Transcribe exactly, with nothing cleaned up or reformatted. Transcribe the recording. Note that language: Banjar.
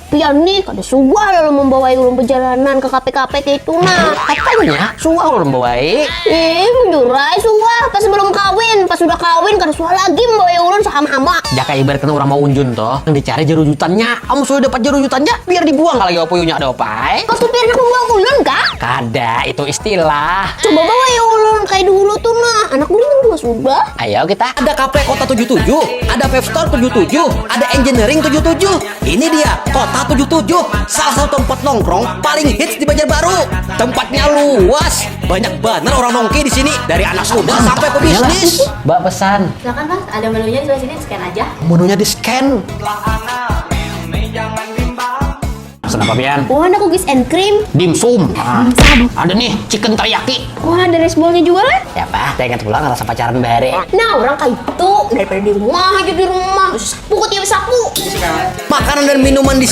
Pian nih kada suah lalu membawai ulun perjalanan ke kafe-kafe kayak itu nah. Katanya suah ulun membawai. Eh, menjurai suah pas belum kawin, pas sudah kawin kada suah lagi membawai ulun sama-sama. Jaka ibaratkan orang mau unjun toh, yang dicari jerujutannya. Kamu sudah dapat jerujutannya, biar dibuang kalau lagi puyuhnya ada opai. Kau supirnya membuang ulun kah? Kada, itu istilah. Coba bawa ya ulun kayak dulu tuh nah, anak ulun dua sudah. Ayo kita. Ada kafe Kota tujuh tujuh, ada vape store tujuh tujuh, ada engineering tujuh tujuh. Ini dia Kota tujuh tujuh, salah satu tempat nongkrong paling hits di Banjarbaru. Tempatnya luas, banyak banget orang nongki di sini, dari anak muda sampai pebisnis. Mbak pesan. Silakan Mas, ada menunya di sebelah sini, scan aja. Menunya di scan. Pesan apa pian? Oh, ada cookies and cream. Dimsum. Ah. Ada nih chicken teriyaki. Wah, ada rice bowl-nya juga lah. Siapa? Saya ingat pulang rasa pacaran bare. Nah, orang kayak itu daripada di rumah aja di rumah. Terus sapu kok tiap sapu. Makanan dan minuman di